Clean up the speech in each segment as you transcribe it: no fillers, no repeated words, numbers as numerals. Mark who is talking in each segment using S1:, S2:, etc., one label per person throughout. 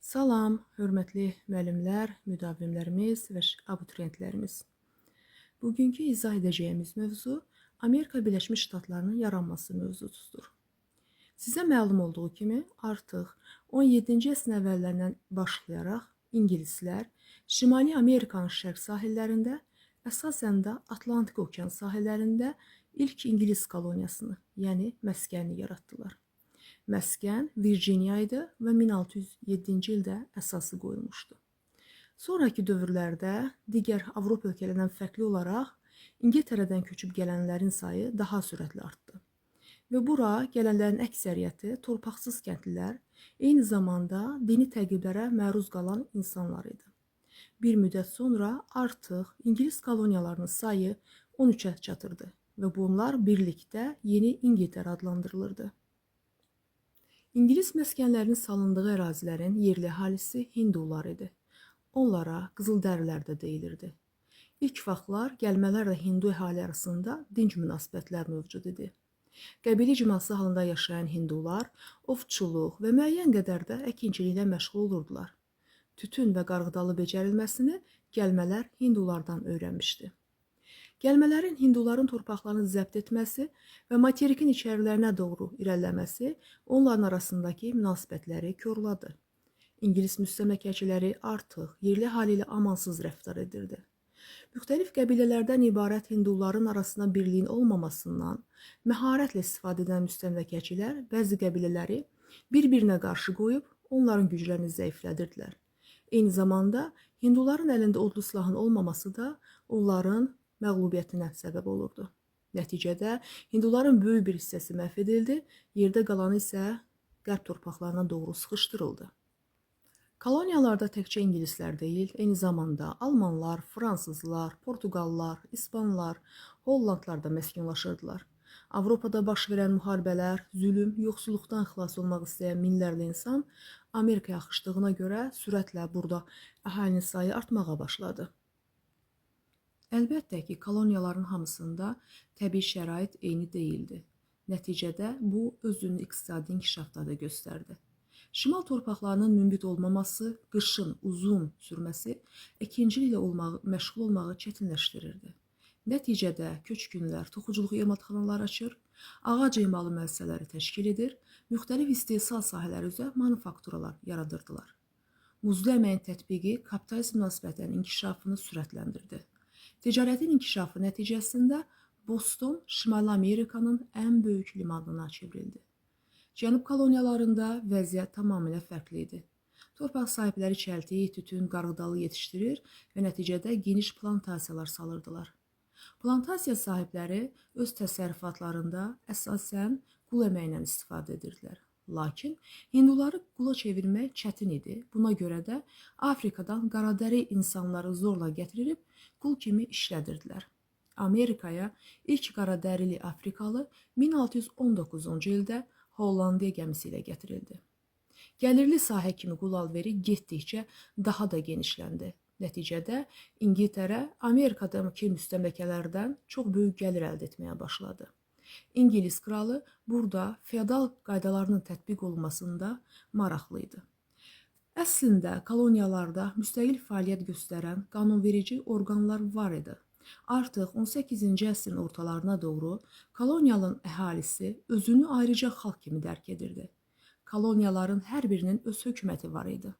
S1: Salam, hörmətli müəllimlər, müdavimlərimiz və abituriyentlərimiz. Bugünkü izah edəcəyimiz mövzu Amerika Birləşmiş Ştatlarının yaranması mövzusudur. Sizə məlum olduğu kimi, artıq 17-ci əsrin əvvəllərindən başlayaraq ingilislər Şimali Amerikanın şərq sahillərində, əsasən də Atlantik okean sahillərində ilk ingilis koloniyasını, yəni məskənini yaratdılar. Məskən Virginia idi və 1607-ci ildə əsası qoyulmuşdu. Sonrakı dövrlərdə digər Avropa ölkələrindən fərqli olaraq İngiltərədən köçüb gələnlərin sayı daha sürətli artdı. Və bura gələnlərin əksəriyyəti torpaqsız kəndlilər, eyni zamanda dini təqiblərə məruz qalan insanlar idi. Bir müddət sonra artıq ingilis koloniyalarının sayı 13-ə çatırdı və bunlar birlikdə Yeni İngiltərə adlandırılırdı. İngilis məskənlərinin salındığı ərazilərin yerli əhalisi hindular idi. Onlara qızıldərililər də deyilirdi. İlk vaxtlar gəlmələrlə hindu əhali arasında dinc münasibətlər mövcud idi. Qəbilə icması halında yaşayan hindular ovçuluq və müəyyən qədər də əkinçiliklə məşğul olurdular. Tütün və qarğıdalı becərilməsini gəlmələr hindulardan öyrənmişdi. Gəlmələrin hinduların torpaqlarını zəbt etməsi və materikin içərilərinə doğru irəliləməsi onların arasındakı münasibətləri korladı. İngilis müstəmləkəçiləri artıq yerli əhali ilə amansız rəftar edirdi. Müxtəlif qəbilələrdən ibarət hinduların arasında birliyin olmamasından məharətlə istifadə edən müstəmləkəçilər bəzi qəbilələri bir-birinə qarşı qoyub onların güclərini zəiflədirdilər. Eyni zamanda hinduların əlində odlu silahın olmaması da onların məğlubiyyətinə səbəb olurdu. Nəticədə hinduların böyük bir hissəsi məhv edildi, yerdə qalanı isə qərb torpaqlarına doğru sıxışdırıldı. Koloniyalarda təkcə ingilislər deyil, eyni zamanda almanlar, fransızlar, portuqallar, ispanlar, hollandlar da məskunlaşırdılar. Avropada baş verən müharibələr, zülüm, yoxsulluqdan xilas olmaq istəyən minlərlə insan Amerikaya axışdığına görə sürətlə burada əhalinin sayı artmağa başladı. Əlbəttə ki, koloniyaların hamısında təbii şərait eyni deyildi. Nəticədə bu özünü iqtisadi inkişafda da göstərdi. Şimal torpaqlarının münbit olmaması, qışın uzun sürməsi əkinçiliklə məşğul olmağı çətinləşdirirdi. Nəticədə köçkünlər toxuculuq emalatxanaları açır, ağac emalı müəssisələri təşkil edir, müxtəlif istehsal sahələri üzrə manufakturalar yaradırdılar. Muzlu əməyin tətbiqi kapitalist münasibətlərin inkişafını sürətləndirdi. Ticarətin inkişafı nəticəsində Boston Şimali Amerikanın ən böyük limanına çevrildi. Cənub koloniyalarında vəziyyət tamamilə fərqli idi. Torpaq sahibləri çəltik, tütün, qarğıdalı yetişdirir və nəticədə geniş plantasiyalar salırdılar. Plantasiya sahibləri öz təsərrüfatlarında əsasən qul əməyindən istifadə edirdilər. Lakin hinduları qula çevirmək çətin idi. Buna görə də Afrikadan qaradəri insanları zorla gətirilib qul kimi işlədirdilər. Amerikaya ilk qaradərili Afrikalı 1619-cu ildə Hollandiya gəmisi ilə gətirildi. Gəlirli sahə kimi qul alveri getdikcə daha da genişləndi. Nəticədə İngiltərə Amerikadakı müstəmləkələrdən çox böyük gəlir əldə etməyə başladı. İngilis kralı burada feodal qaydalarının tətbiq olunmasında maraqlı idi. Əslində koloniyalarda müstəqil fəaliyyət göstərən qanunverici orqanlar var idi. Artıq 18-ci əsrin ortalarına doğru koloniyanın əhalisi özünü ayrıca xalq kimi dərk edirdi. Koloniyaların hər birinin öz hökuməti var idi.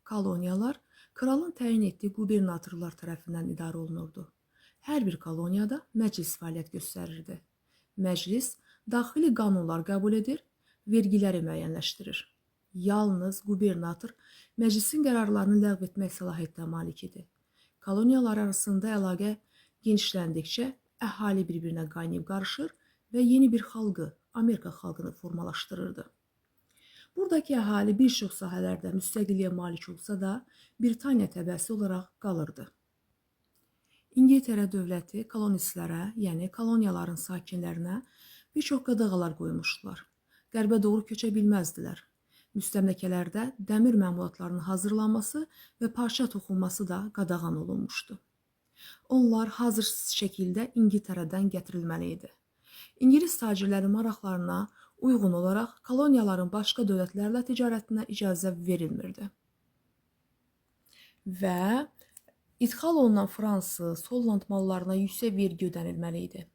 S1: Koloniyalar kralın təyin etdiyi qubernatorlar tərəfindən idarə olunurdu. Hər bir koloniyada məclis fəaliyyət göstərirdi. Məclis daxili qanunlar qəbul edir, vergiləri müəyyənləşdirir. Yalnız qubernator məclisin qərarlarını ləğv etmək səlahiyyətinə malik idi. Koloniyalar arasında əlaqə genişləndikcə əhali bir-birinə qaynayıb qarışır və yeni bir xalqı, Amerika xalqını formalaşdırırdı. Buradakı əhali bir çox sahələrdə müstəqilliyə malik olsa da, Britaniya təbəəsi olaraq qalırdı. İngiltərə dövləti kolonistlərə, yəni koloniyaların sakinlərinə bir çox qadağalar qoymuşdular. Qərbə doğru köçə bilməzdilər. Müstəmləkələrdə dəmir məmulatlarının hazırlanması və parça toxunması da qadağan olunmuşdu. Onlar hazır şəkildə İngiltərədən gətirilməli idi. İngilis tacirləri maraqlarına Uyğun olaraq koloniyaların başqa dövlətlərlə ticarətinə icazə verilmirdi. Və idxal olunan fransız, Holland mallarına yüksək vergi ödənilməli idi.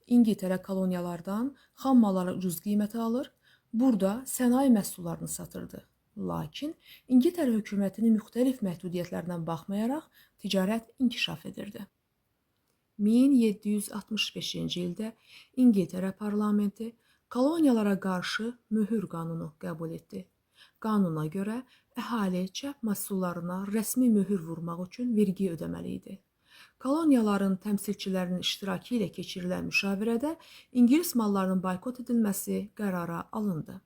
S1: İngiltərə koloniyalardan xam malları ucuz qiymətə alır, burada sənaye məhsullarını satırdı. Lakin İngiltərə hökumətinin müxtəlif məhdudiyyətlərinə baxmayaraq ticarət inkişaf edirdi. 1765-ci ildə İngiltərə parlamenti koloniyalara qarşı möhür qanunu qəbul etdi. Qanuna görə əhali çəp məhsullarına rəsmi möhür vurmaq üçün vergi ödəməli idi. Koloniyaların təmsilçilərinin iştirakı ilə keçirilən müşavirədə ingilis mallarının boykot edilməsi qərara alındı.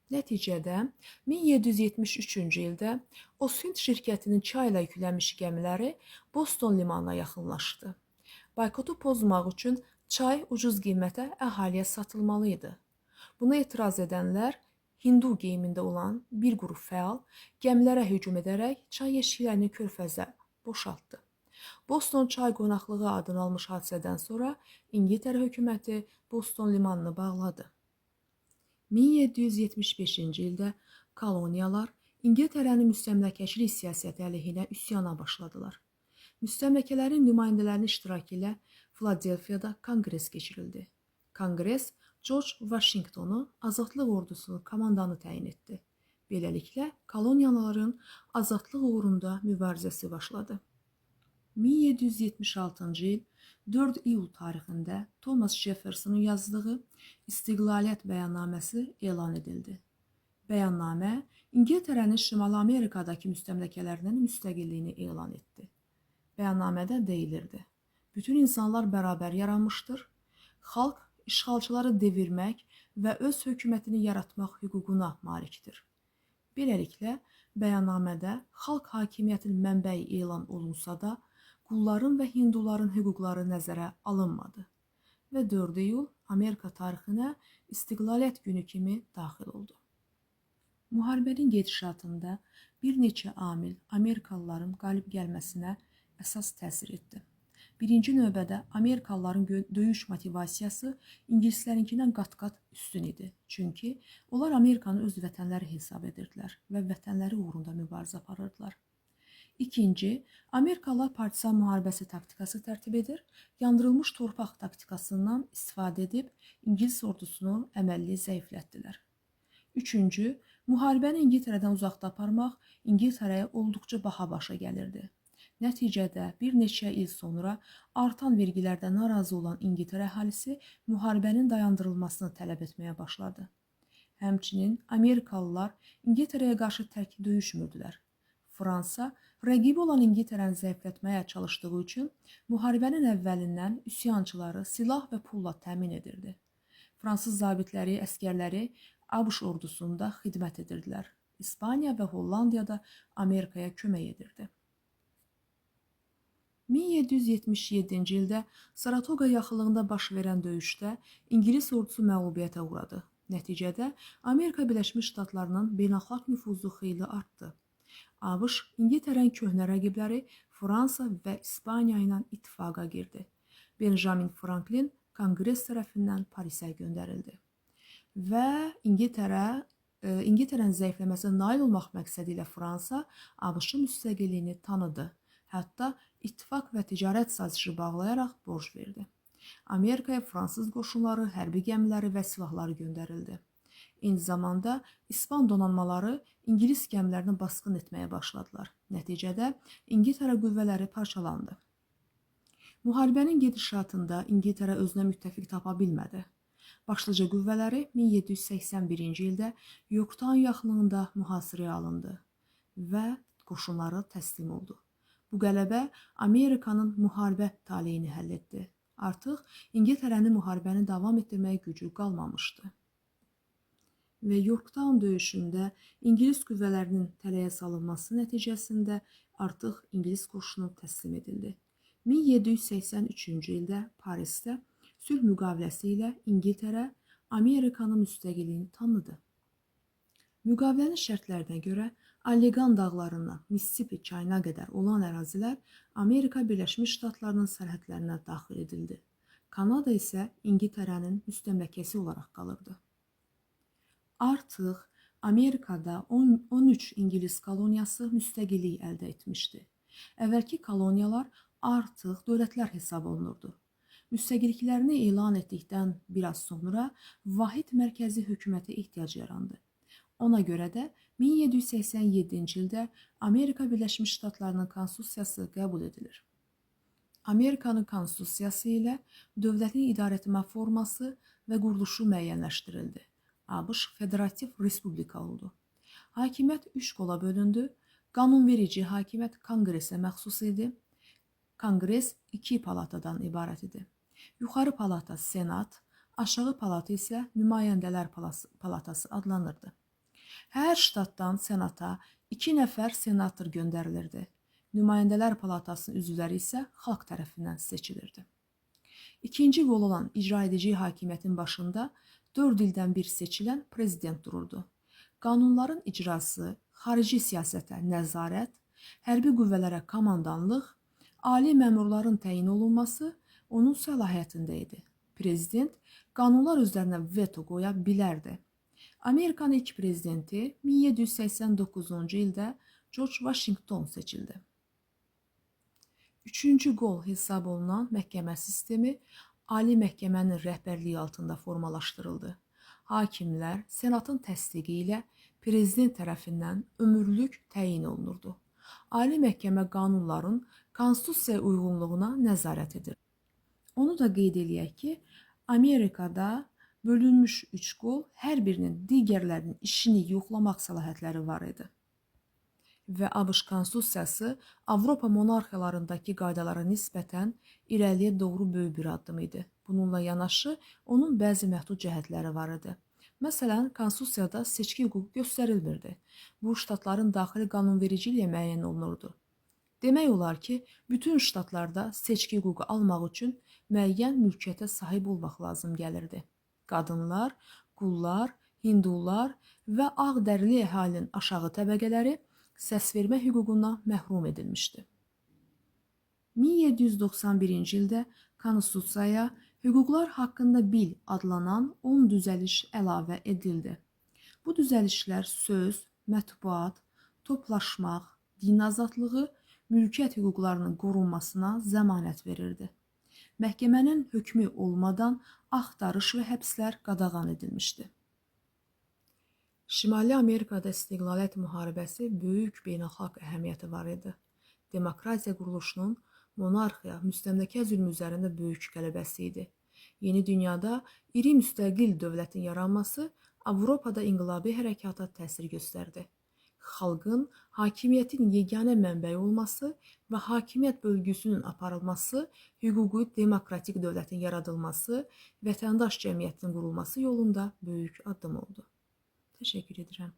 S1: Nəticədə 1773-cü ildə Osthind şirkətinin çayla yüklənmiş gəmiləri Boston limanına yaxınlaşdı. Boykotu pozmaq üçün çay ucuz qiymətə əhaliyə satılmalı idi. Buna etiraz edənlər Hindu geyimində olan bir qrup fəal gəmilərə hücum edərək çay yeşiklərini körfəzə boşaltdı. Boston çay qonaqlığı adını almış hadisədən sonra İngiltərə hökuməti Boston limanını bağladı. 1775-ci ildə koloniyalar İngiltərənin müstəmləkəçilik siyasəti əleyhinə üsyana başladılar. Müstəmləkələrin nümayəndələrinin iştirakı ilə Filadelfiyada konqres keçirildi. Konqres George Washingtonu Azadlıq Ordusunun komandanı təyin etdi. Beləliklə, koloniyaların azadlıq uğrunda mübarizəsi başladı. 1776-cı il 4 iyul tarixində Thomas Jeffersonun yazdığı İstiqlaliyyət bəyannaməsi elan edildi. Bəyannamə İngiltərənin Şimali Amerikadakı müstəmləkələrinin müstəqilliyini elan etdi. Bəyannamədə deyilirdi: bütün insanlar bərabər yaranmışdır. Xalq işğalçıları devirmək və öz hökumətini yaratmaq hüququna malikdir. Beləliklə, bəyannamədə xalq hakimiyyətinin mənbəyi elan olunsa da, qulların və hinduların hüquqları nəzərə alınmadı və 4 iyul Amerika tarixinə İstiqlaliyyət günü kimi daxil oldu. Müharibənin gedişatında bir neçə amil Amerikalıların qalib gəlməsinə əsas təsir etdi. Birinci növbədə Amerikalıların döyüş motivasiyası ingilislərinkindən qat-qat üstün idi. Çünki onlar Amerikanı öz vətənləri hesab edirdilər və vətənləri uğrunda mübarizə aparırdılar. İkinci, Amerikalılar partizan müharibəsi taktikası tərtib edir, yandırılmış torpaq taktikasından istifadə edib İngilis ordusunu əməlli zəiflətdilər. Üçüncü, müharibəni İngiltərədən uzaqda aparmaq İngiltərəyə olduqca baha başa gəlirdi. Nəticədə bir neçə il sonra artan vergilərdən narazı olan İngiltərə əhalisi müharibənin dayandırılmasını tələb etməyə başladı. Həmçinin Amerikalılar İngiltərəyə qarşı tək döyüşmürdülər. Fransa rəqibi olan İngiltərəni zəiflətməyə çalışdığı üçün müharibənin əvvəlindən üsyançıları silah və pulla təmin edirdi. Fransız zabitləri, əsgərləri ABŞ ordusunda xidmət edirdilər. İspaniya və Hollandiya da Amerikaya kömək edirdi. 1777-ci ildə Saratoga yaxınlığında baş verən döyüşdə İngilis ordusu məğlubiyyətə uğradı. Nəticədə Amerika Birləşmiş Ştatlarının beynəlxalq nüfuzu xeyli artdı. ABŞ İngiltərənin köhnə rəqibləri Fransa və İspaniya ilə ittifaqa girdi. Benjamin Franklin Konqres tərəfindən Parisə göndərildi. Və İngiltərənin zəifləməsinə nail olmaq məqsədi ilə Fransa ABŞ-ın müstəqilliyini tanıdı. Hətta ittifaq və ticarət sazişi bağlayaraq borc verdi. Amerikaya fransız qoşunları, hərbi gəmiləri və silahları göndərildi. Eyni zamanda İspan donanmaları İngilis gəmilərini basqın etməyə başladılar. Nəticədə İngiltərə qüvvələri parçalandı. Müharibənin gedişatında İngiltərə özünə müttəfiq tapa bilmədi. Başlıca qüvvələri 1781-ci ildə Yorktown yaxınlığında mühasirəyə alındı və qoşunları təslim oldu. Bu qələbə Amerikanın müharibə taleyini həll etdi. Artıq İngiltərənin müharibəni davam etdirməyə gücü qalmamışdı. Və Yorktown döyüşündə İngilis qüvvələrinin tələyə salınması nəticəsində artıq İngilis qoşunu təslim edildi. 1783-cü ildə Parisdə sülh müqaviləsi ilə İngiltərə Amerikanın müstəqilliyini tanıdı. Müqavilənin şərtlərinə görə Allegan dağlarından Mississippi çayına qədər olan ərazilər Amerika Birləşmiş Ştatlarının sərhədlərinə daxil edildi. Kanada isə İngiltərənin müstəmləkəsi olaraq qalırdı. Artıq Amerikada 13 İngilis koloniyası müstəqillik əldə etmişdi. Əvvəlki koloniyalar artıq dövlətlər hesab olunurdu. Müstəqilliklərini elan etdikdən biraz sonra vahid mərkəzi hökumətə ehtiyac yarandı. Ona görə də 1787-ci ildə Amerika Birləşmiş Ştatlarının Konstitusiyası qəbul edilir. Amerikanın Konstitusiyası ilə dövlətin idarəetmə forması və quruluşu müəyyənləşdirildi. ABŞ federativ respublika oldu. Hakimiyyət üç qola bölündü. Qanunverici hakimiyyət Konqresə məxsus idi. Konqres iki palatadan ibarət idi. Yuxarı palata Senat, aşağı palata isə Nümayəndələr Palatası adlanırdı. Hər ştatdan Senata 2 nəfər senator göndərilirdi. Nümayəndələr Palatasının üzvləri isə xalq tərəfindən seçilirdi. İkinci qol olan icraedici hakimiyyətin başında 4 ildən bir seçilən prezident dururdu. Qanunların icrası, xarici siyasətə nəzarət, hərbi qüvvələrə komandanlıq, ali məmurların təyin olunması onun səlahiyyətində idi. Prezident qanunlar üzərinə veto qoya bilərdi. Amerikanın ilk prezidenti 1789-cu ildə George Washington seçildi. Üçüncü qol hesab olunan məhkəmə sistemi Ali Məhkəmənin rəhbərliyi altında formalaşdırıldı. Hakimlər Senatın təsdiqi ilə prezident tərəfindən ömürlük təyin olunurdu. Ali Məhkəmə qanunların konstitusiyaya uyğunluğuna nəzarət edir. Onu da qeyd eləyək ki, Amerikada bölünmüş üç qol hər birinin digərlərinin işini yoxlamaq səlahiyyətləri var idi. Və ABŞ Konstitusiyası Avropa monarxiyalarındakı qaydalara nisbətən irəliyə doğru böyük bir addım idi. Bununla yanaşı onun bəzi məhdud cəhətləri var idi. Məsələn, Konstitusiyada seçki hüququ göstərilmirdi. Bu, ştatların daxili qanunvericiliyə müəyyən olunurdu. Demək olar ki, bütün ştatlarda seçki hüququ almaq üçün müəyyən mülkiyyətə sahib olmaq lazım gəlirdi. Qadınlar, qullar, hindular və ağ dərili əhalinin aşağı təbəqələri səs vermə hüququndan məhrum edilmişdi. 1791-ci ildə Konstitusiyaya hüquqlar haqqında bil adlanan 10 düzəliş əlavə edildi. Bu düzəlişlər söz, mətbuat, toplaşmaq, din azadlığı, mülkiyyət hüquqlarının qorunmasına zəmanət verirdi. Məhkəmənin hökmü olmadan axtarış və həbslər qadağan edilmişdi. Şimali Amerikada istiqlaliyyət müharibəsi böyük beynəlxalq əhəmiyyəti var idi. Demokratiya quruluşunun monarxiya, müstəmləkə zülmü üzərində böyük qələbəsi idi. Yeni dünyada iri müstəqil dövlətin yaranması Avropada inqilabi hərəkata təsir göstərdi. Xalqın hakimiyyətin yeganə mənbəyi olması və hakimiyyət bölgüsünün aparılması, hüquqi demokratik dövlətin yaradılması, vətəndaş cəmiyyətinin qurulması yolunda böyük addım oldu. Təşəkkür edirəm.